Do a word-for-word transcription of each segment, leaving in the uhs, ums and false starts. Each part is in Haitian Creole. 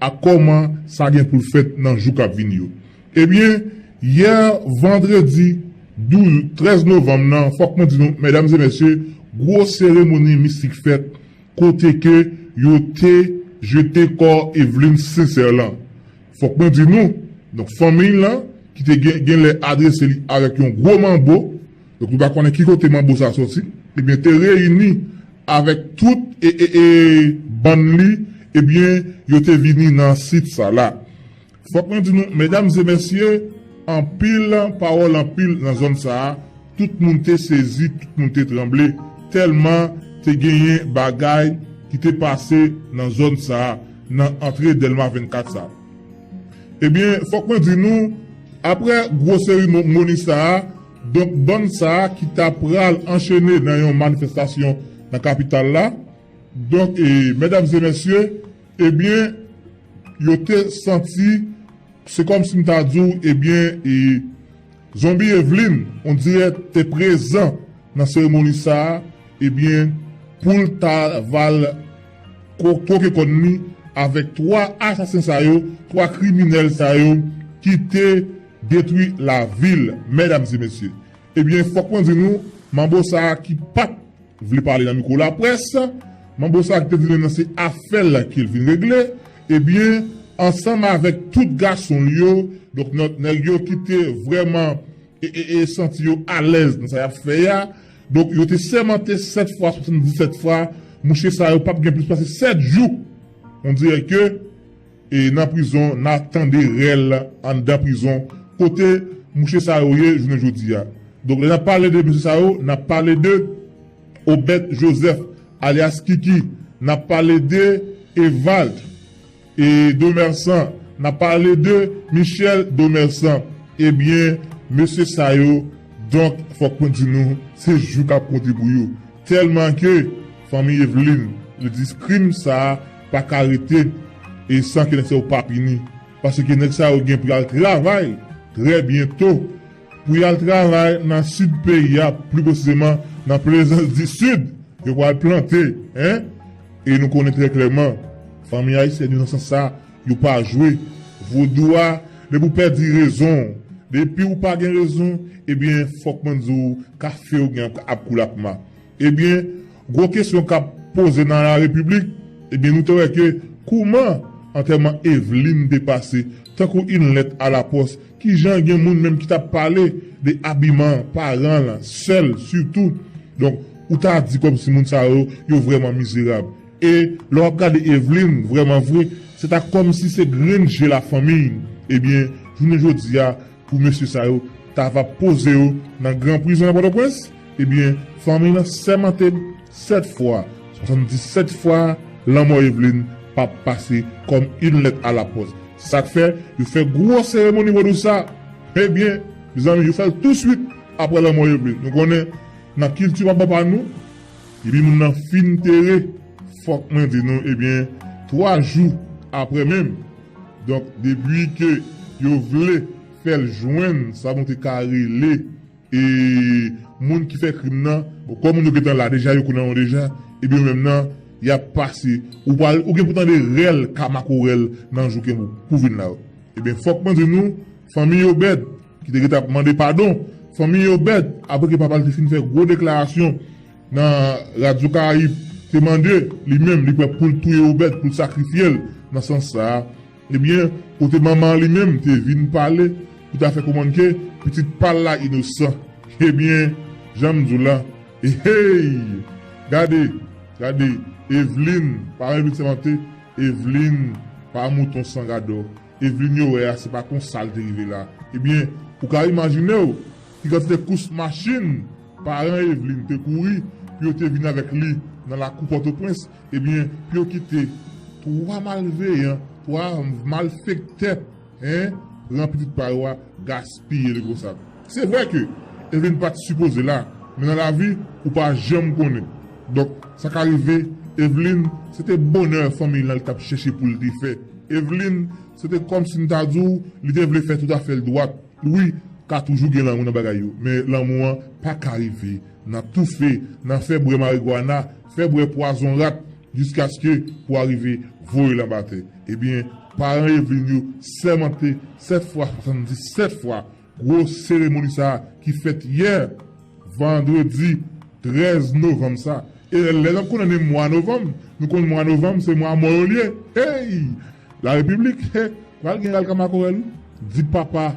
ak kòman sa gen pou l fèt nan jou k ap vini yo. Ebyen, yè vandredi douz, trèz novanm nan, fòk mwen di nou, medam e mesye, gwo seremoni mistik fèt kote ke yo te jete kò Eveline Sincère lan. Fòk mwen di nou, donk fanmi l lan, ki te gen, gen lè adrese li avèk yon gwo manbo, donk nou pa konnen ki kote manbo sa soti, ebyen te reyini avèk tout e, e, e bann li, ebyen yo te vini nan sit sa la. Fòk mwen di nou, medam e mesye, anpil pawòl anpil nan zòn sa a, tout moun te sezi, tout moun te tranble, tèlman te genyen bagay ki te pase nan zòn sa a, nan antre Dèlma vennkat sa a. Ebyen, fòk mwen di nou, apre gwo seremoni sa a, donk bann sa a ki ta pral anchene nan yon manifestasyon nan kapital la, donk, e, medam e mesye, ebyen, yo te santi, se kòmsi m ta di w, ebyen, e, zonbi Eveline, on dirè, te prezan nan seremoni sa a, ebyen, pou l ta va l ko-, twoke kòn li avèk twa asasen sa yo, twa kriminèl sa yo ki te detwi lavi l, medam e mesye. Ebyen, fòk mwen di nou, manbo sa a ki pa t vle pale nan mikwo laprès, manbo sa a ki te di nou nan se afè l ke l vin regle, ebyen, ansanm avèk tout gason l yo, donk, nèg yo ki te vrèman e, e, e santi yo alèz nan sa y ap fè a. Donk, yo te sèmante sèt fwa, swasanndisèt fwa, mouche sa yo p ap gen plis pase sèt jou. On dirè ke, e, nan prizon, n a tande rèl anndan prizon, kote mouche sa yo ye jounen jodi a. Donk, lè n ap pale de mesye sa yo, n ap pale de Obed Joseph, alyas Kiki, n ap pale de Evald, e Domersan, n ap pale de Michel Domersan. Ebyen, mesye sa yo, donk, fòk mwen di nou, se jou k ap konte pou yo. Tèlman ke fanmi Eveline, yo di krim sa a pa ka rete e san ke nèg sa yo pa pini. Paske nèg sa yo gen pou y al travay trè byento pou y al travay nan sid peyi a, pli presizeman nan Plezans di Sid, yo pral plante, en? E nou konnen trè klèman, fanmi ayisyèn yo nan sans sa, yo pa jwe. Vodou a, depi w pèdi rezon w, depi w pa gen rezon, ebyen, fòk mwen di w, kafe w gen ap koule ak ma. Ebyen, gwo kesyon k ap poze nan la repiblik, ebyen, nou te wè ke kouman antèman Eveline te pase, tankou yon lèt alapòs, kijan gen moun menm ki t ap pale de abiman paran l, sè l sitou. Donk, ou ta di kòmsi moun sa yo, yo vrèman mizerab. E lè w ap gade Eveline, vrèman vre, se ta kòmsi se grenn je lafanmi. Ebyen, jounen jodi a, pou mesye sa yo ta va poze yo nan gran prizon nan Pòtoprens, ebyen, fanmi nan sèmante sèt fwa, swasanndisèt fwa, lanmò Eveline p ap pase kòm yon lèt alapòs. Sa k fè, yo fè gwo seremoni vodou sa. Ebyen, mezanmi, yo fè l touswit apre lanmò Eveline. Nou konnen, nan kilti papa pa nou, depi moun nan fin tere, fòk mwen di nou, ebyen, twa jou apre menm, donk, depi ke yo vle fè l jwenn sa nou te ka rele, e, moun ki fè krim nan, bon, kòm moun yo gentan la deja, yo konnen yo deja, ebyen, yo menm nan, y ap pase. Ou pral, ou gen pou tande rèl ka makorèl nan jou ke pou vin la yo. Ebyen, fòk mwen di nou, fanmi Obed, ki te gentan ap mande padon, fanmi Obed, apre ke papa l te fin fè gwo deklarasyon nan Radyo Karayib, te mande li menm, li prè pou l touye Obed, pou l sakrifye l. Nan sans sa a, ebyen, kote manman an li menm te vin pale, pou ta fè konprann ke pitit pa l la inosan. Ebyen, jan m di w la, e hey! Gade, gade, Eveline, pa yon pitit sèmante, Eveline, pa mouton san gadò. Eveline yo wè a, se pa konsa l te rive la. Ebyen, ou ka imajine w ki kantite kous machin paran Eveline te kouri pou yo te vin avèk li nan lakou Pòtoprens, ebyen, pou yo kite twa malveyan, twa malfektè, en, pran pitit pa yo a, gaspiye li konsa. Se vre ke Eveline pa t sipoze la, men nan lavi, ou pa janm konnen. Donk, sa ka rive, Eveline, se te bonè fanmi l lan li t ap chèche pou l te fè. Eveline, se te kòmsi m ta di w, li te vle fè tout afè l dwat. Wi, ka toujou gen lanmou nan bagay yo, men lanmou an pa ka rive nan toufe, nan fè bwè marigwana, fè bwè pwazon rat, jiskaske pou arive voye l anba tè. Ebyen, paran Evelyn yo sèmante sèt fwa, swasanndisèt fwa, gwo seremoni sa a ki fèt yè, vandredi trèz novanm sa. E lè n ap konnen mwa novanm, nou konn mwa novanm se mwa mò yo l ye. Hey! La Repiblik, he, pral gen rèl ka makorèl, wi. Di papa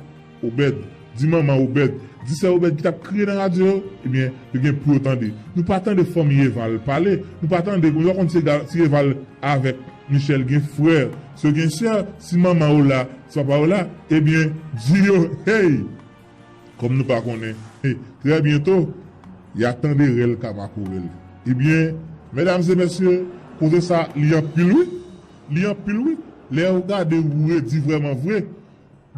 Obed, di manman Obed, di sè Obed ki t ap kriye nan radyo yo, ebyen, yo gen pou yo tande. Nou pa tande fanmi Eval pale, nou pa tande, nou pa konn si Eval avèk Michel gen frè, si yo gen sè, si manman yo la, si papa yo la, ebyen, di yo, hey! Kòm nou pa konnen, trè byento, y a tande rèl ka makorèl. Ebyen, medam e mesye, koze sa, li anpil wi. Li anpil wi. Lè ou gade ou redi vrèman vre.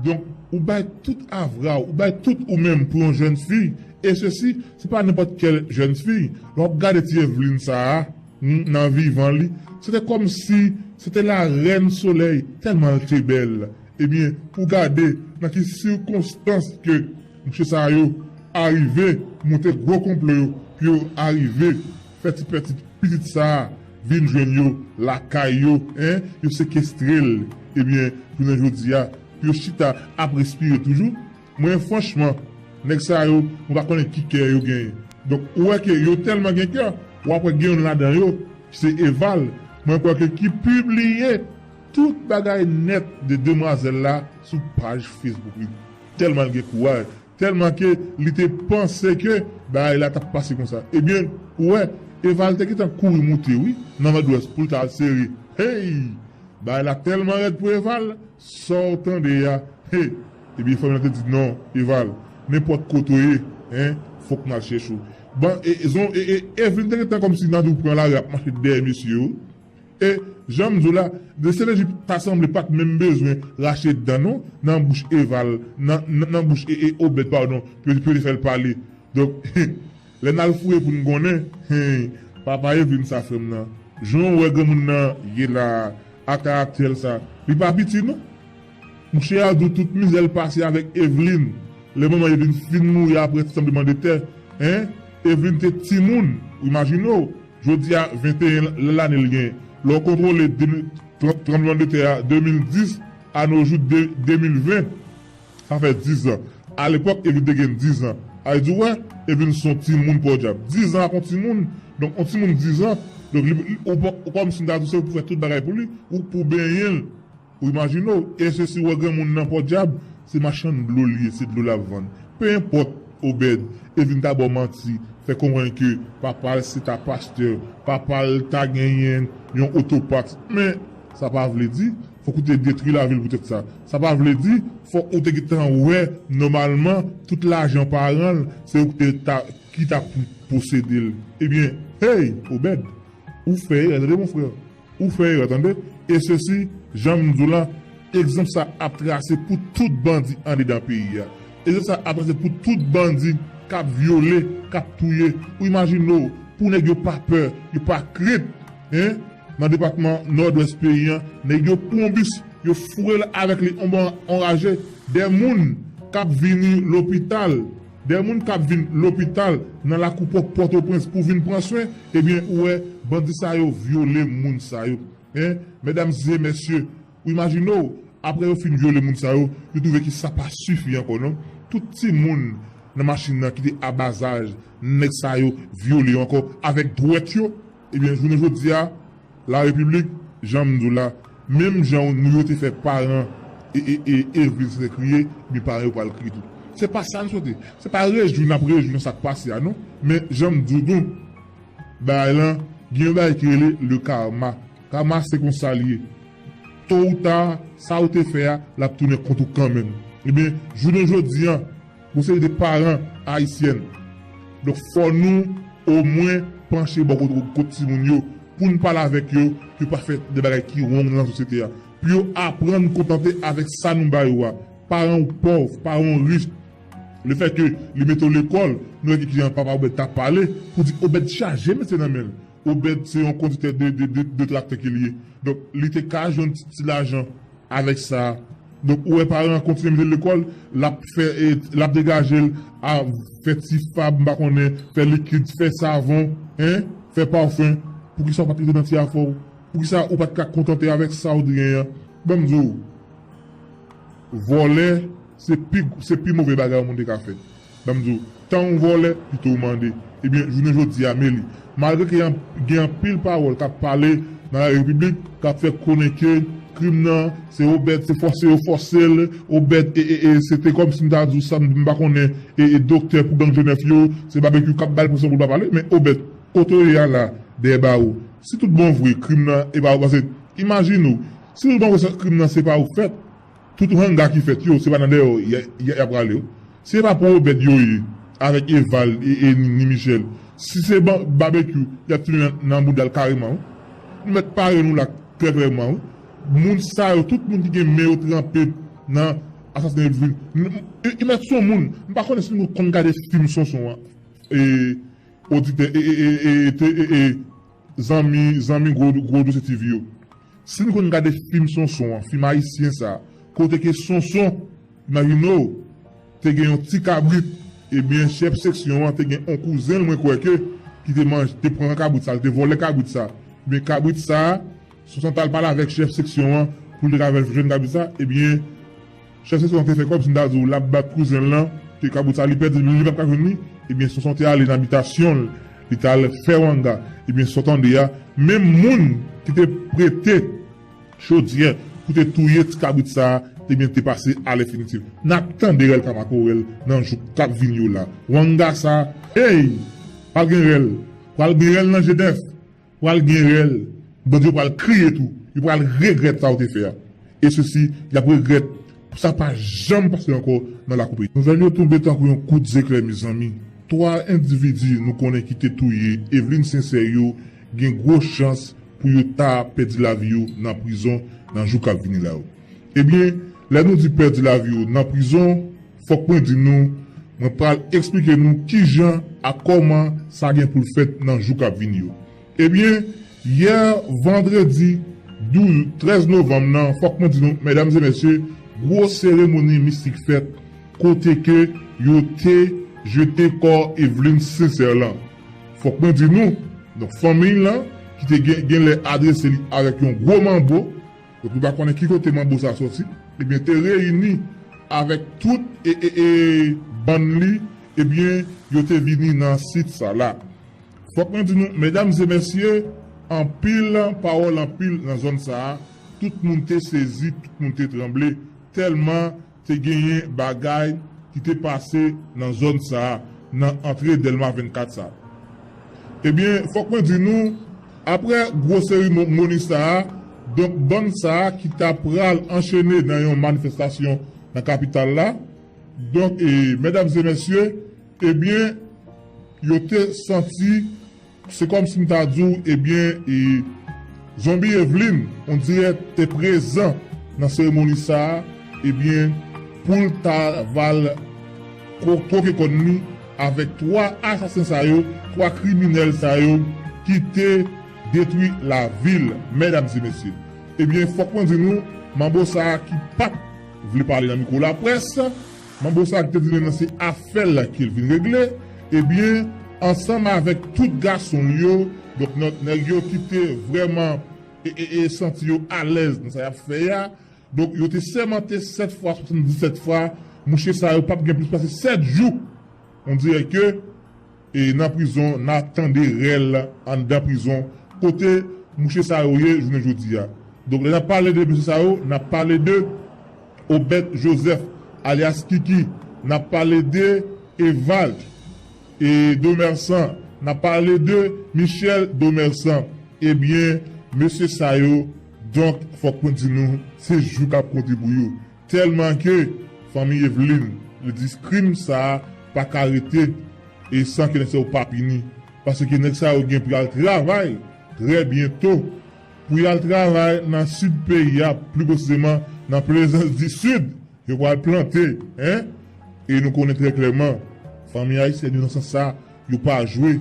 Donk, ou bay tout avra w, ou bay tout ou menm pou yon jèn fi. E sesi, se pa nenpòt kèl jèn fi. Lè w ap gade ti Evelyn sa a, hmm, nan vivan li, se te kòmsi se te larèn solèy, tèlman l te bèl. Ebyen, pou gade nan ki sikonstans ke mesye sa yo arive monte gwo konplo yo, pou yo arive fè ti pètit pitit sa a vin jwenn yo lakay yo, en, yo sekestre l. Ebyen, jounen jodi a, pou yo chita ap respire toujou, mwen, franchman, nèg sa yo, mwen pa konnen ki kè yo genyen. Donk, ou wè ke yo tèlman gen kè, w ap wè gen youn ladan yo, ki se Eval, mwen kwè ke ki pibliye tout bagay nèt de demwazèl la sou paj Facebook li. Tèlman l gen kouraj, tèlman ke li te panse ke bagay la t ap pase konsa. Ebyen, ou wè, Eval te gentan kouri moute, wi, nan Nòdwès pou l ta al sere. Hey! Bagay la tèlman rèd pou Eval, sa w tande a, he! Ebyen, fanmi an te di, non, Eval, nenpòt kote w ye, en, fòk n al chèche w. Bon, e, e, zon, e, e, Evelyn te gentan kòmsi nan tou pran lari ap mache dèyè mesye yo. E, jan m di w la, de se Lejip ta sanble pa t menm bezwen rache dan non, nan bouch Eval, nan, nan, nan bouch e, e, Obed, padon, pou, pou yo te fè l pale. Donk, lè n al fouye pou n konnen, hen, papa Evelyn sa frè m nan, jan w wè granmoun nan ye la a, a karaktè l sa, li pa piti non. Mouche a di w tout mizè l pase avèk Evelyn. Lè manman Evelyn fin mouri apre tranblemanndetè, en, Evelyn te timoun, ou imajine w, jodi a venteyen lane l gen. Lè w kontwole de mil, tran-, tranblemanndetè a de mil dis, a no jou de, de mil ven, sa fè diz an. Alepòk, Evelyn te gen diz an. Sa vle di, w wè, Evelyn se yon timoun pòdyab. Diz an ak yon timoun, donk, yon timoun diz an, donk, li, li, ou pa, ou kòmsi m ta di w se ou pou fè tout bagay pou li, ou pou benyen l. Ou imajine w, e se si w wè granmoun nan pòdyab, se machann dlo li ye, se dlo l ap vann. Pe enpòt, Obed, Evelyn ta ba w manti, fè konprann ke papa l se ta pastè, papa l ta genyen yon otopat. Men, sa pa vle di, fòk ou te detwi lavi l poutèt sa. Sa pa vle di, fòk ou te gentan wè, nòmalman, tout lajan paran l, se ou ki te ta, ki ta pou posede l. Ebyen, hey, Obed, ou fè erè, tande, mon frè. Ou fè erè, tande. E sesi, jan m di w la, egzanp sa ap trase pou tout bandi andedan peyi a. Egzanp sa ap trase pou tout bandi k ap vyole, k ap touye. Ou imajine w, pou nèg yo pa pè, yo pa krent, en, nan depatman Nòdwès peyi a, nèg yo pran yon bis, yo foure l avèk li anba yon raje. De moun k ap vini lopital, de moun k ap vin lopital nan lakou Pò-, Pòtoprens pou vin pran swen, ebyen, ou wè, bandi sa yo vyole moun sa yo. En, medam e mesye, ou imajine w, apre yo fin vyole moun sa yo, yo twouve ke sa pa sifi ankò, non. Tout timoun nan machin nan ki te a ba zaj nèg sa yo vyole yo ankò avèk dwèt yo, ebyen, jounen jodi a, La Repiblik, jan m di w la, menm jan nou yo te fè paran e, e, e, Evelyn se te kriye, ebyen paran yo pral kriye tou. Se pa sa n swete. Se pa rejwi n ap rejwi nan sa k pase a, non. Men, jan m di w tou, bagay lan, gen yon bagay ki rele le karma. Karma, se konsa l ye. To ou ta, sa ou te fè a, l ap tounen kont ou kanmenm. Ebyen, jounen jodi a, gon seri de paran ayisyen. Donk, fò nou, omwen, panche bò kot, kot timoun yo, pou n pale avèk yo, pou yo pa fè de bagay ki wrong nan sosyete a. Pou yo aprann kontante avèk sa nou ba yo a. Paran w pòv, paran w rich. Lefètke li mete w lekòl, nou wè ki jan papa Obed t ap pale, pou di Obed chaje mesye nan men l. Obed se yon kondiktè de, de, de, de traktè ke li ye. Donk, li te ka jwenn ti, ti lajan avèk sa. Donk, ou wè paran an kontinye mete l lekòl, l ap fè, e, l ap degaje l a fè ti fab, m pa konnen, fè likid, fè savon, en, fè pafen. Poukisa ou pa t rete nan ti afè w? Poukisa ou pa t ka kontante avèk sa ou t genyen an? Ban m di w, vòlè, se pi, se pi move bagay yon moun te ka fè. Ban m di w, tan w vòlè, pito w mande. Ebyen, jounen jodi a, men li. Malgre ke gen, gen anpil pawòl k ap pale nan la repiblik, k ap fè konnen ke krim nan, se Obed, se fòse yo fòse l, Obed, e, e, e, se te kòmsi m ta di w sa, m, m pa konnen, e, e, doktè pou gang Jenèf yo, se Babekyou k ap ba l presyon pou l pa pale, men Obed, kote w ye a la, dèyè bawo. Si tout bon vre, krim nan, e pa ou, paske, imajine w, si tout bon vre, krim nan, se pa ou k fèt, tout wanga ki fèt yo, se pa nan dèyè w y, y, y ap rale yo. Si se pa pou Obed yo ye, avèk Eval e, e ni, ni Michel, si se ba, Babekyou, y ap tounen nan, nan bouda l kareman, wi. Nou mèt pare nou la, trè klèman, wi. Moun sa yo, tout moun ki gen men yo tranpe nan asasinen Eveline. M, m, e, e mèt son moun, m pa konnen si nou konn gade fim Sonson an. E, oditè, e, e, e, e, te, e, e, zanmi, zanmi gwo, gwo dosye T V yo. Si nou konn gade fim Sonson an, fim ayisyen sa, kote ke Sonson, imajine w, te gen yon ti kabrit, ebyen, chèf seksyon an te gen yon kouzen l, mwen kwè ke, ki te manje, te pran kabrit sa, li te vòlè kabrit sa. Ebyen, kabrit sa, Sonson t al pale avèk chèf seksyon an pou l te ka fè l jwenn kabrit sa, ebyen, chèf seksyon an te fè kòmsi m ta di w l ap bat kouzen l lan, ke kabrit sa li pèdi, li p ap ka jwenn li, ebyen, Sonson te ale nan abitasyon l, li t al fè wanga. Ebyen, sa w tande a, menm moun ki te prete chodyè pou te touye ti kabrit sa a, ebyen, te pase a lenfinitif. N ap tande rèl Kamakorèl nan jou k ap vini yo la. Wanga sa, hey! Pral gen rèl. Pral gen rèl nan Jenèf. Pral gen rèl. Bandi yo pral kriye tou. Yo pral regrèt sa yo te fè a. E sesi, y ap regrèt pou sa pa janm pase ankò nan lakou peyi. Nouvèl yo tonbe tankou yon kout zeklè, mezanmi. Twa endividi nou konnen ki te touye Eveline Sincère yo gen gwo chans pou yo ta pèdi lavi yo nan prizon nan jou k ap vini la yo. Ebyen, lè nou di pèdi lavi yo nan prizon, fòk mwen di nou, mwen pral eksplike nou kijan ak kòman sa gen pou l fèt nan jou k ap vini yo. Ebyen, yè vandredi douz, trèz novanm nan, fòk mwen di nou, medam e mesye, gwo seremoni mistik fèt kote ke yo te jete kò Eveline Sincère lan. Fòk mwen di nou, donk fanmi l lan, ki te gen, genlè adrese li avèk yon gwo manbo, donk nou pa konnen ki kote manbo sa soti, ebyen, te reyini avèk tout e, e, e bann li, ebyen, yo te vini nan sit sa la. Fòk mwen di nou, medam e mesye, anpil pawòl anpil nan zòn sa a, tout moun te sezi, tout moun te tranble, tèlman te genyen bagay ki te pase nan zòn sa a, nan antre Dèlma vennkat sa a. Ebyen, fòk mwen di nou, apre gwo seremoni sa a, donk, bann sa a ki ta pral anchene nan yon manifestasyon nan kapital la, donk, e, medam e mesye, ebyen, yo te santi, se kòmsi m ta di w, ebyen, e, Zonbi Eveline, on dirè, te prezan nan seremoni sa a, ebyen, pou l ta va l ko-, twoke kòn li avèk twa asasen sa yo, twa kriminèl sa yo ki te detwi lavi l, medam e mesye. Ebyen, fòk mwen di nou, manbo sa a ki pa t vle pale nan mikwo laprès, manbo sa a ki te di nou se afè l ke l vin regle, ebyen, ansanm avèk tout gason l yo, donk, nèg yo ki te vrèman e, e, e santi yo alèz nan sa y ap fè a, donk, yo te sèmante sèt fwa, swasanndisèt fwa, mouche sa yo p ap gen plis pase sèt jou, on dirè ke, e, nan prizon, n a tande rèl anndan prizon, kote mouche sa yo ye jounen jodi a. Donk, lè n ap pale de mesye sa yo, n ap pale de Obed Joseph, alyas Kiki, n ap pale de Evald e Domersan, n ap pale de Michel Domersan. Ebyen, mesye sa yo, donk, fòk mwen di nou, se jou k ap konte pou yo. Tèlman ke fanmi Eveline, li di krim sa a pa ka rete e san ke nèg sa yo pa pini. Paske nèg sa yo gen pou y al travay trè byento. Pou y al travay nan sid peyi a, pli presizeman nan Plaisance du Sud. Yo pral plante, en? E nou konnen trè klèman, fanmi ayisyèn yo nan sans sa, yo pa jwe.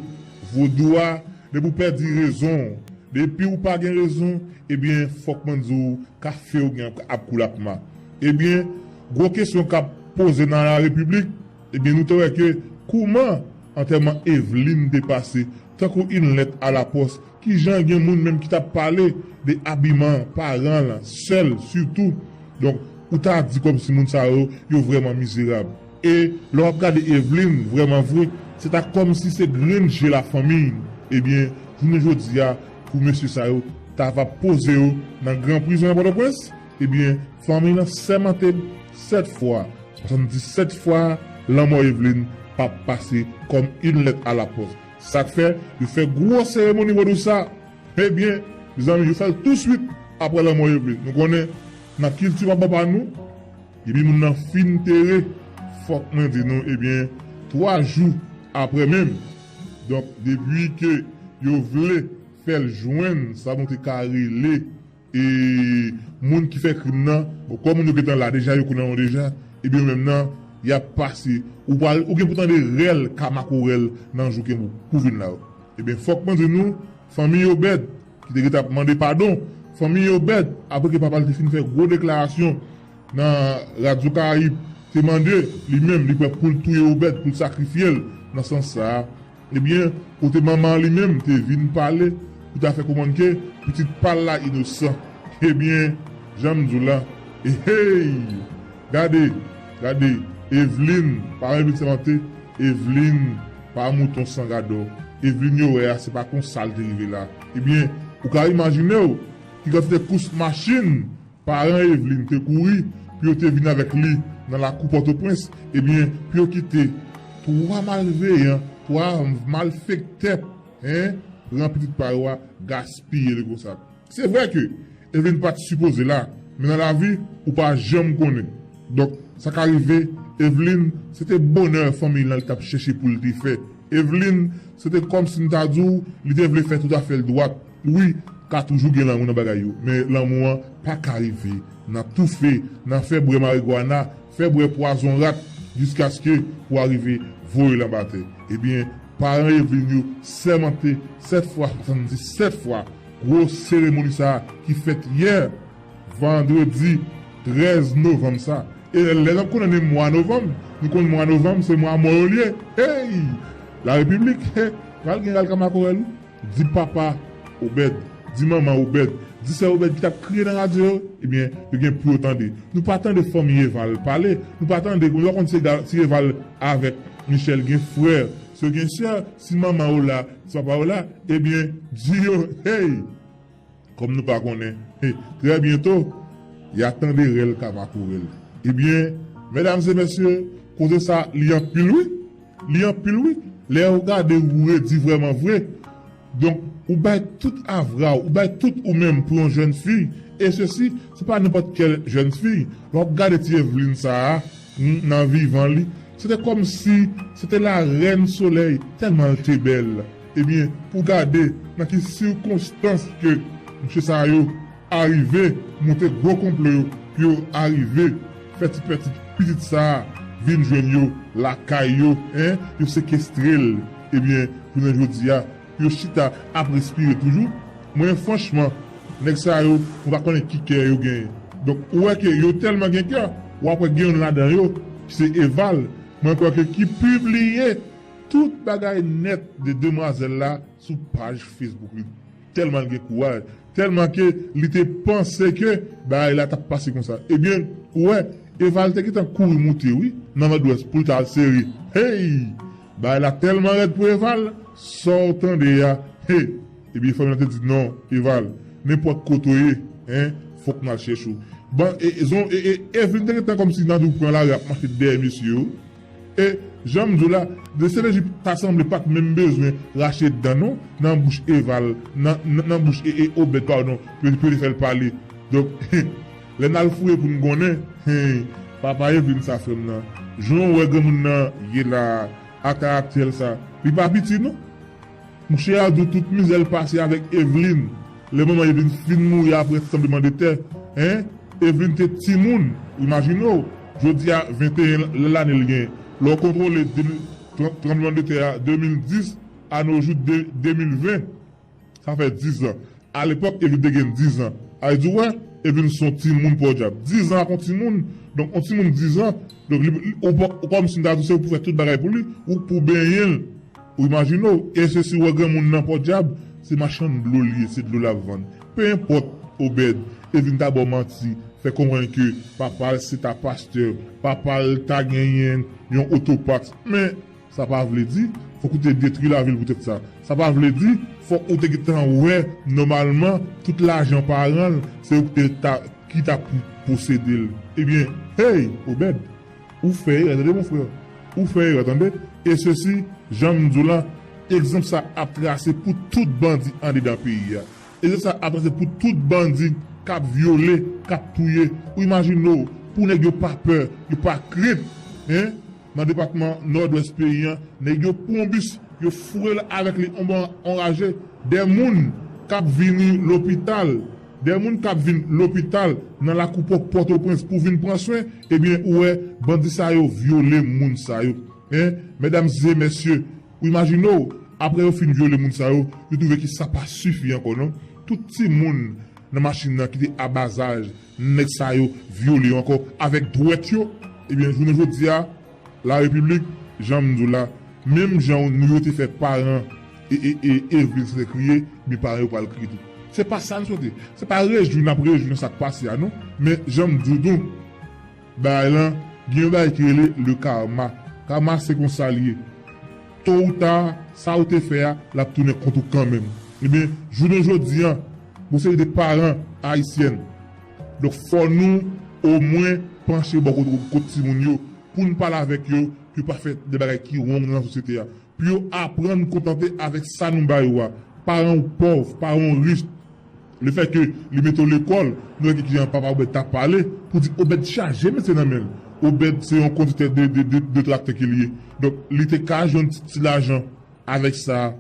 Vodou a, depi w pèdi rezon w, depi w pa gen rezon, ebyen, fòk mwen di w, kafe w gen ap koule ak ma. Ebyen, gwo kesyon k ap poze nan la repiblik, ebyen, nou te wè ke kouman antèman Eveline te pase, tankou une lettre à la poste, Kijan gen moun menm ki t ap pale de abiman paran l, sè l sitou. Donk, ou ta di kòmsi moun sa yo, yo vrèman mizerab. E lè w ap gade Eveline, vrèman vre, se ta kòmsi se grenn je lafanmi. Ebyen, jounen jodi a, pou mesye sa yo, ta va poze yo nan gran prizon nan Pòtoprens, ebyen, fanmi l lan sèmante sèt fwa, swasanndisèt fwa, lanmò Eveline p ap pase kòm une lettre à la poste. Sa k fè, yo fè gwo seremoni pou sa. Ebyen, mezanmi, yo fè l touswit apre lanmò Eveline. Nou konnen, nan kilti papa pa nou, depi moun nan fin tere, fòk mwen di nou, ebyen, twa jou apre menm. Donk, depi ke yo vle fè l jwenn sa nou te ka rele e moun ki fè krim nan, bon, kòm moun yo gentan la deja, yo konnen yo deja, ebyen, yo menm nan, y ap pase. Ou pral, ou gen pou tande rèl ka makorèl nan jou ke pou vin la yo. Ebyen, fòk mwen di nou, fanmi Obed, ki te gentan ap mande padon, fanmi Obed, apre ke papa l te fin fè gwo deklarasyon nan Radyo Karayib, te mande li menm, li prè pou l touye Obed, pou l sakrifye l nan sans sa a. Ebyen, kote manman an li menm te vin pale pou ta fè konprann ke pitit pa l la inosan. Ebyen, jan m di w la, e hey! Gade, gade, Eveline, pa Eveline sèmante, Eveline pa mouton san gadò. Eveline yo wè a, se pa konsa l te rive la. Ebyen, ou ka imajine w ki kantite kous machin paran Eveline te kouri pou yo te vin avèk li nan lakou Pòtoprens, ebyen, pou yo kite twa malveyan, twa malfektè, en, pran pitit pa yo a, gaspiye li konsa. Se vre ke Eveline pa t sipoze la, men nan lavi, ou pa janm konnen. Donk, sa ka rive, Eveline, se te bonè fanmi l lan li t ap chèche pou l te fè. Eveline, se te kòmsi m ta di w, li te vle fè tout afè l dwat. Wi, ka toujou gen lanmou nan bagay yo, men lanmou an pa ka rive nan toufe, nan fè bwè marigwana, fè bwè pwazon rat, jiskaske pou arive voye l anba tè. Ebyen, paran Eveline yo sèmante sèt fwa, swasanndisèt fwa, gwo seremoni sa a ki fèt yè, vandredi trèz novanm sa. E lè n ap konnen mwa novanm, nou konn mwa novanm se mwa mò yo l ye. Hey! La Repiblik, hey! Pral gen rèl ka makorèl, wi. Di papa Obed, di manman Obed, di sè Obed ki t ap kriye nan radyo yo, ebyen, yo gen pou yo tande. Nou pa tande fanmi Eval pale, nou pa tande, nou pa konn si Ega-, si Eval avèk Michel gen frè, si yo gen sè, si manman yo la, si papa yo la, ebyen, di yo, hey! Kòm nou pa konnen, hey, trè byento, y a tande rèl ka makorèl. Ebyen, medam e mesye, koze sa, li anpil wi. Li anpil wi. Lè ou gade ou redi vrèman vre. Donk, ou bay tout avra w, ou bay tout ou menm pou yon jèn fi. E sesi, se pa nenpòt kèl jèn fi. Lè w ap gade ti Eveline sa a, hmm, nan vivan li, se te kòmsi se te larèn solèy, tèlman l te bèl. Ebyen, pou gade nan ki sikonstans ke mesye sa yo arive monte gwo konplo yo pou yo arive fè ti pètit pitit sa a vin jwenn yo lakay yo, en, yo sekestre l. Ebyen, jounen jodi a, pou yo chita ap respire toujou. Mwen, franchman, nèg sa yo, mwen pa konnen ki kè yo genyen. Donk, ou wè ke yo tèlman gen kè, w ap wè gen youn ladan yo, ki se Eval, mwen kwè ke ki pibliye tout bagay nèt de demwazèl la sou paj Facebook li. Tèlman l gen kouraj, tèlman ke li te panse ke bagay la t ap pase konsa. Ebyen, ou wè, Eval te gentan kouri moute, wi, nan Nòdwès pou l ta al sere. Hey! Bagay la tèlman rèd pou Eval, sa w tande a, hey! Ebyen, fanmi an te di, non, Eval, nenpòt kote w ye, en, fòk n al chèche w. Bon, e, e, zon, e, e, Eveline te gentan kòmsi nan dou pran lari ap mache dèyè mesye yo. E, jan m di w la, D C P J ta sanble pa t menm bezwen rache dan non, nan bouch Eval, nan, nan, nan bouch e, e, Obed, padon, pou, pou yo te fè l pale. Donk, lè n al fouye pou n konnen, hen, papa Eveline sa frè m nan, jan w wè granmoun nan ye la, a karaktè l sa, li pa piti non. Monchè a di w tout mizè l pase avèk Eveline. Lè manman Eveline fin mouri apre tranblemanndetè, en, Eveline te timoun. Imajine w, jodi a venteyen lane l gen. Lè w kontwole de mil, tran-, tranblemanndetè a de mil dis, a no jou de, de mil ven, sa fè diz an. Alepòk, Eveline te gen diz an. Sa vle di, w wè, Eveline se yon timoun pòdyab. Diz an ak yon timoun, donk yon timoun diz an, donk li, li, ou pa, ou kòmsi m ta di w se ou pou fè tout bagay pou li, ou pou benyen l. Ou imajine w, e se si w wè granmoun nan pòdyab, Se machann dlo l ye, se dlo l ap vann. Pe enpòt, Obed, Evlin ta ba w manti, fè konprann ke papa l se ta pastè, papa l ta genyen yon otopat. Men, sa pa vle di, fòk ou te detwi lavi l poutèt sa. Sa pa vle di, fòk ou te gentan wè, nòmalman, tout lajan paran l, se ou ki te ta, ki ta pou posede l. Ebyen, hey, Obed, ou fè erè, tande, mon frè. Ou fè erè, tande. E sesi, jan m di w la, egzanp sa ap trase pou tout bandi andedan peyi a. Egzanp sa ap trase pou tout bandi k ap vyole, k ap touye. Ou imajine w, pou nèg yo pa pè, yo pa krent, en, nan depatman Nòdwès peyi a, nèg yo pran yon bis, yo foure l avèk li, on bon anraje. Dè moun k ap vini lopital, dè moun k ap vin lopital nan lakou Pò-, Pòtoprens pou vin pran swen, ebyen, ou wè, bandi sa yo vyole moun sa yo. En, medam e mesye, ou imajine w, apre yo fin vyole moun sa yo, yo twouve ke sa pa sifi ankò, non. Tout timoun nan machin nan ki te a ba zaj, nèg sa yo vyole yo ankò avèk dwèt yo. Ebyen, jounen jodi a, Larepiblik, jan m di w la, menm jan nou yo te fè paran e, e, e, Evlin te kriye, men paran yo pral kriye tou. Se pa sa n swete. Se pa rejwi n ap rejwi nan sa k pase a, non. Men, jan m di w tou, bagay lan, gen yon bagay ki rele le karma. Karma, se konsa l ye. To ou ta, sa ou te fè a, l ap tounen kont ou kanmenm. Ebyen, jounen jodi a, gon seri de paran ayisyen. Donk, fò nou, omwen, panche bò kot, kot timoun yo, pou n pale avèk yo, pou yo pa fè de bagay ki wrong nan sosyete a. Pou yo aprann kontante avèk sa nou ba yo a. Paran w pòv, paran w rich, lefètke li mete w lekòl, nou wè ki jan papa Obed t ap pale, pou di Obed chaje mesye nan men l. Obed se yon kondiktè de, de, de, de traktè ke li ye. Donk, li te ka jwenn ti, ti lajan avèk sa.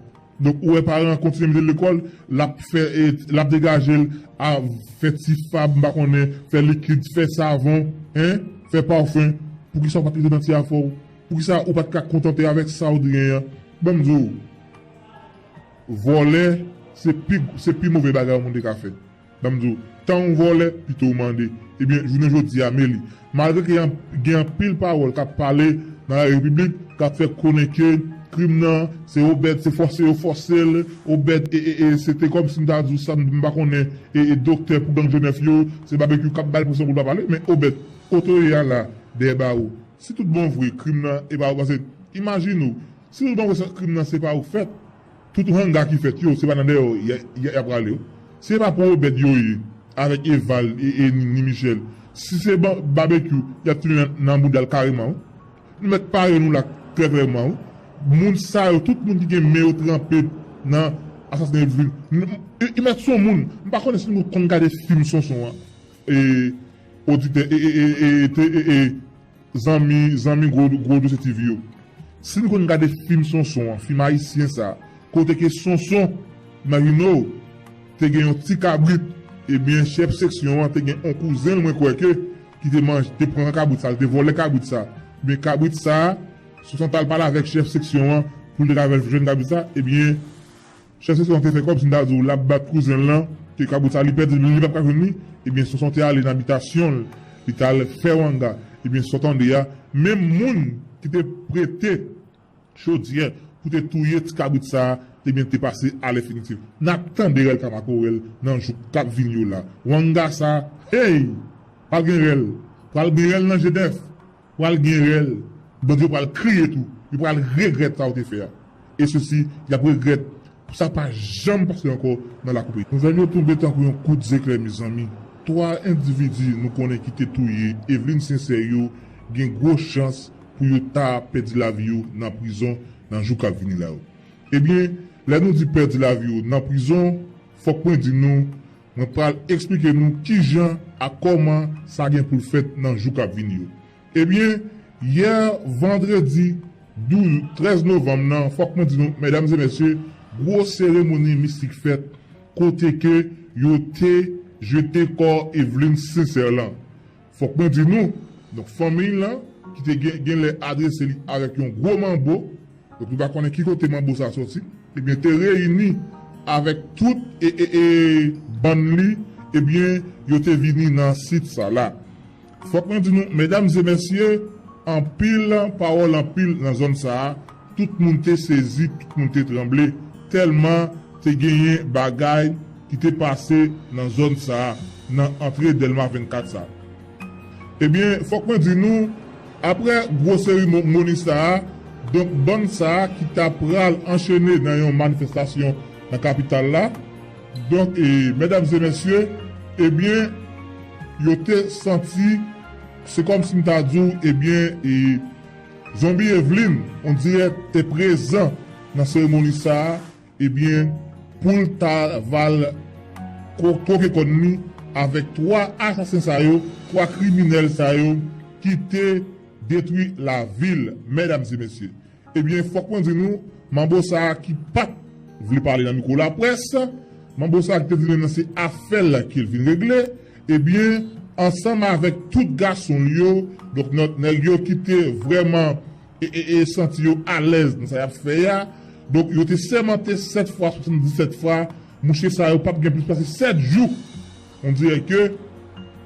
Donk, ou wè paran an kontinye mete l lekòl, l ap fè, e, l ap degaje l, a fè ti fab, m pa konnen, fè likid, fè savon, en, fè pafen. Poukisa w pa t rete nan ti afè w? Poukisa ou pa t ka kontante avèk sa w genyen an? Ban m di w, vòlè, se pi, se pi move bagay yon moun te ka fè. Ban m di w, tan w vòlè, pito w mande. Ebyen, jounen jodi a, men li. Malgre ke gen, gen anpil pawòl k ap pale nan larepiblik, k ap fè konnen ke krim nan, se Obed, se fòse yo fòse l, Obed, e, e, e, se te kòmsi m ta di w sa, m pa konnen, e, e, doktè pou gang G nèf yo, se Babekyou k ap ba l presyon pou l pa pale, men Obed, kote w ye a la, dèyè bawo. Si tout bon vre, krim nan, e pa ou, paske, imajine w, si tout bon vre, sa, krim nan, se pa ou k fèt, tout hanga ki fèt yo, se pa nan dèyè w y, y, y ap prale yo. Si se pa pou Obed yo ye, avèk Eval e, e ni, ni Michel, si se ba, Babekyou, y ap tounen nan, nan bouda l kareman, wi. Nou mèt pare nou la, trè klèman, wi. Moun sa yo, tout moun ki gen men yo tranpe nan asasinen Evlin, n, e, e mèt se yon moun, m pa konnen si nou konn gade fim Sonson an, e, oditè, e, e, e, e, te, e, e, zanmi, zanmi gwo, gwo dosye T V yo. Si n konn gade fim Sonson an, fim ayisyen sa, kote ke Sonson, imajine w, te gen yon ti kabrit, ebyen, chèf seksyon an te gen yon kouzen l, mwen kwè ke, ki te manje, te pran kabrit sa, te vòlè kabrit sa. Ebyen, kabrit sa, Sonson t al pale avèk chèf seksyon an, pou l te ka fè l jwenn kabrit sa, ebyen, Chèf seksyon an te fè kòmsi m ta di w l ap bat kouzen l lan, ke kabrit sa li pèdi l, li p ap ka jwenn li, ebyen, Sonson te ale nan abitasyon l, li t al fè wanga. Ebyen, sa w tande a, menm moun ki te prete chodyè pou te touye ti kabrit sa a, ebyen, te pase a lenfinitif. N ap tande rèl ka makorèl nan jou k ap vini yo la. Wanga sa, hey! Pral gen rèl. Pral gen rèl nan G nèf. Pral gen rèl, bandi yo pral kriye tou, yo pral regrèt sa yo te fè a. E sesi, y ap regrèt pou sa pa janm pase ankò nan lakou peyi. Nouvèl yo tonbe tankou yon kout zeklè, mezanmi. Twa endividi nou konnen ki te touye Evlin Sincère yo gen gwo chans pou yo ta pèdi lavi yo nan prizon nan jou k ap vini la yo. Ebyen, lè nou di pèdi lavi yo nan prizon, fòk mwen di nou, mwen pral eksplike nou kijan ak kòman sa gen pou l fèt nan jou k ap vini yo. Ebyen, yè vandredi douz, trèz novanm nan, fòk mwen di nou, medam e mesye, gwo seremoni mistik fèt, kote ke yo te jete kò Evlin Sincère lan. Fòk mwen di nou, donk, fanmi l lan, ki te gen, genlè adrese li avèk yon gwo manbo, donk, nou pa konnen ki kote manbo sa soti, ebyen, te reyini avèk tout e, e, e bann li, ebyen, yo te vini nan sit sa la. Fòk mwen di nou, medam e mesye, anpil pawòl anpil nan zòn sa a, tout moun te sezi, tout moun te tranble, tèlman te genyen bagay ki te pase nan zòn sa a, nan antre Dèlma vennkat sa a. Ebyen, fòk mwen di nou, apre gwo seremoni sa a, donk, bann sa a ki ta pral anchene nan yon manifestasyon nan kapital la, donk, e, medam e mesye, ebyen, yo te santi, se kòmsi m ta di w, ebyen, e, Zonbi Evelyn, on dirè, te prezan nan seremoni sa a, ebyen, pou l ta va l ko-, twoke kòn li avèk twa asasen sa yo, twa kriminèl sa yo ki te detwi lavi l, medam e mesye. Ebyen, fòk mwen di nou, manbo sa a ki pa t vle pale nan mikwo laprès, manbo sa a ki te di menm nan se afè l ke l vin regle, ebyen, ansanm avèk tout gason l yo, donk, nèg yo ki te vrèman e, e, e santi yo alèz nan sa y ap fè a. Donk, yo te sèmante sèt fwa, swasanndisèt fwa, mouche sa yo p ap gen plis pase sèt jou. On dirè ke,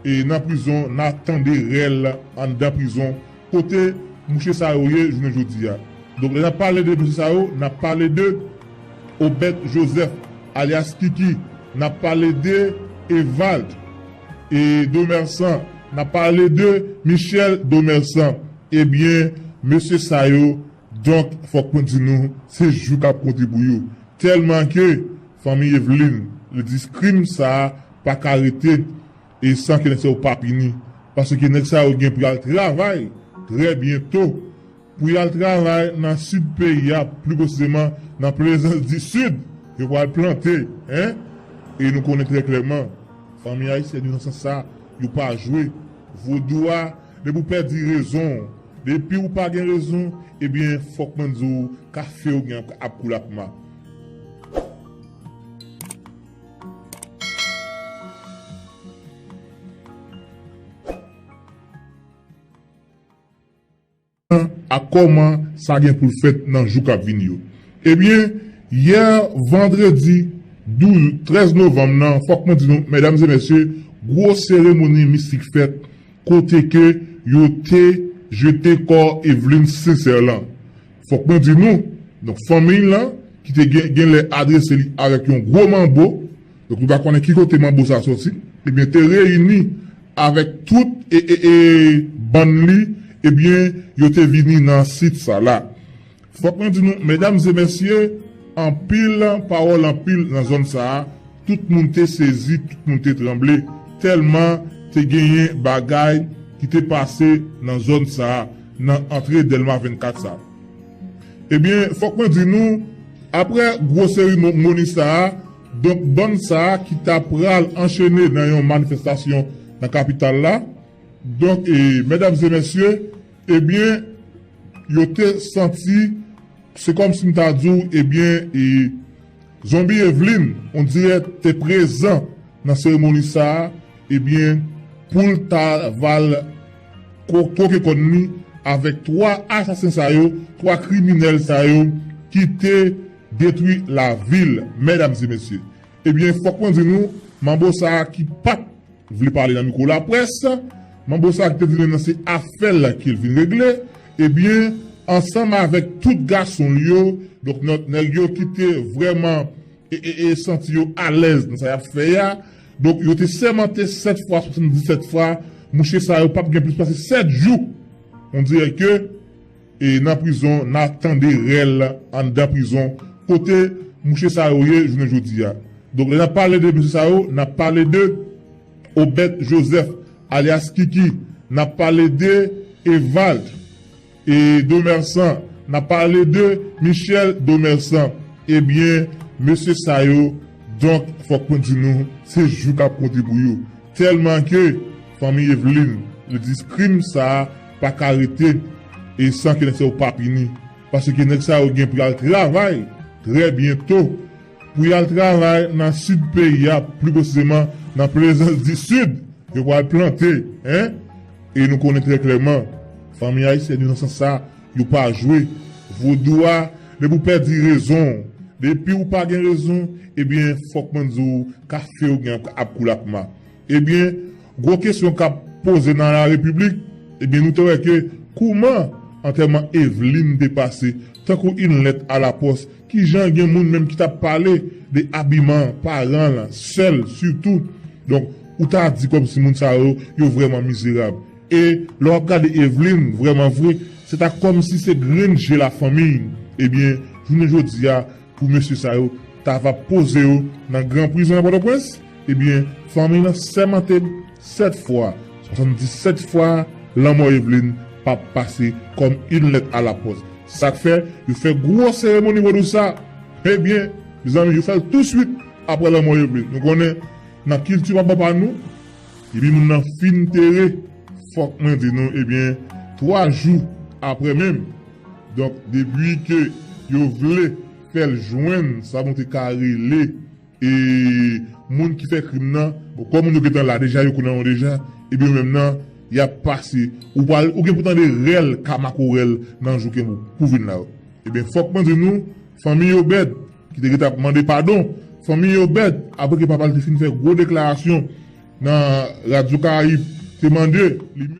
e, nan prizon, n a tande rèl anndan prizon, kote mouche sa yo ye jounen jodi a. Donk, lè n ap pale de mouche sa yo, n ap pale de Obed Joseph, alyas Kiki, n ap pale de Evald, e, Domersan, n ap pale de Michel Domersan. Ebyen, mesye sa yo, donk, fòk mwen di nou, se jou k ap konte pou yo. Tèlman ke fanmi Evelyn, li di krim sa a pa ka rete e san ke nèg sa yo pa pini. Paske nèg sa yo gen pou y al travay trè byento, pou y al travay nan sid peyi a, pli presizeman nan Plaisance du Sud, yo pral plante, en? E nou konnen trè klèman, fanmi ayisyèn yo nan sans sa, yo pa jwe. Vodou a, depi w pèdi rezon w, depi w pa gen rezon, ebyen, fòk mwen di w, kafe w gen ap koule ak ma. A kòman sa gen pou l fèt nan jou k ap vini yo. Ebyen, yè vandredi douz, trèz novanm nan, fòk mwen di nou, medam e mesye, gwo seremoni mistik fèt kote ke yo te jete kò Evelyn Sincère lan. Fòk mwen di nou, donk, fanmi l lan, ki te gen, gen lè adrese li avèk yon gwo manbo, donk, nou pa konnen ki kote manbo sa soti, ebyen, te reyini avèk tout e, e, e bann li, ebyen, yo te vini nan sit sa la. Fòk mwen di nou, medam e mesye, anpil pawòl anpil nan zòn sa a, tout moun te sezi, tout moun te tranble, tèlman te genyen bagay ki te pase nan zòn sa a, nan antre Dèlma vennkat sa a. Ebyen, fòk mwen di nou, apre gwo seremoni sa a, donk, bann sa a ki ta pral anchene nan yon manifestasyon nan kapital la, donk, e, medam e mesye, ebyen, yo te santi, se kòmsi m ta di w, ebyen, e, Zonbi Evelyn, on dirè, te prezan nan seremoni sa a, ebyen, pou l ta va l ko-, twoke kòn li avèk twa asasen sa yo, twa kriminèl sa yo ki te detwi lavi l, medam e mesye. Ebyen, fòk mwen di nou, manbo sa a ki pa t vle pale nan mikwo laprès, manbo sa a ki te di menm nan se afè l ke l vin regle, ebyen, ansanm avèk tout gason l yo, donk, nèg yo ki te vrèman e, e, e santi yo alèz nan sa y ap fè a. Donk, yo te sèmante sèt fwa, swasanndisèt fwa, mouche sa yo p ap gen plis pase sèt jou. On dirè ke, e, nan prizon, n a tande rèl anndan prizon, kote mouche sa yo ye jounen jodi a. Donk, lè n ap pale de mesye sa yo, n ap pale de Obed Joseph, alyas Kiki, n ap pale de Evald, e, Domersan, n ap pale de Michel Domersan. Ebyen, mesye sa yo, donk, fòk mwen di nou, se jou k ap konte pou yo. Tèlman ke fanmi Evelyn, li di krim sa a pa ka rete e san ke nèg sa yo pa pini. Paske nèg sa yo gen pou y al travay trè byento, pou y al travay nan sid peyi a, pli presizeman nan Plaisance du Sud, yo pral plante, en? E nou konnen trè klèman, fanmi ayisyèn yo nan sans sa, yo pa jwe. Vodou a, depi w pèdi rezon w, depi w pa gen rezon, ebyen, fòk mwen di w, kafe w gen ap koule ak ma. Ebyen, gwo kesyon k ap poze nan la repiblik, ebyen, nou te wè ke kouman antèman Eveline te pase, tankou yon lèt alapòs, kijan gen moun menm ki t ap pale de abiman paran l, sè l sitou. Donk, ou ta di kòmsi moun sa yo, yo vrèman mizerab. E lè w ap gade Eveline, vrèman vre, se ta kòmsi se grenn je lafanmi. Ebyen, jounen jodi a, pou mesye sa yo, ta va poze yo nan gran prizon nan Pòtoprens, ebyen, fanmi nan sèmante sèt fwa, swasanndisèt fwa, lanmò Eveline p ap pase kòm yon lèt alapòs. Sa k fè, yo fè gwo seremoni vodou sa. Ebyen, mezanmi, yo fè l touswit apre lanmò Eveline. Nou konnen, nan kilti papa pa nou, depi moun nan fin tere, fòk mwen di nou, ebyen, twa jou apre menm. Donk, depi ke yo vle fè l jwenn sa nou te ka rele e moun ki fè krim nan, bon, kòm moun yo gentan la deja, yo konnen yo deja, ebyen yo menm nan, y ap pase. Ou pral, ou gen pou tande rèl ka makorèl nan jou ke pou vin la yo. Ebyen, fòk mwen di nou, fanmi Obed, ki te gentan ap mande padon, fanmi Obed, apre ke papa l te fin fè gwo deklarasyon nan Radyo Karayib, te mande li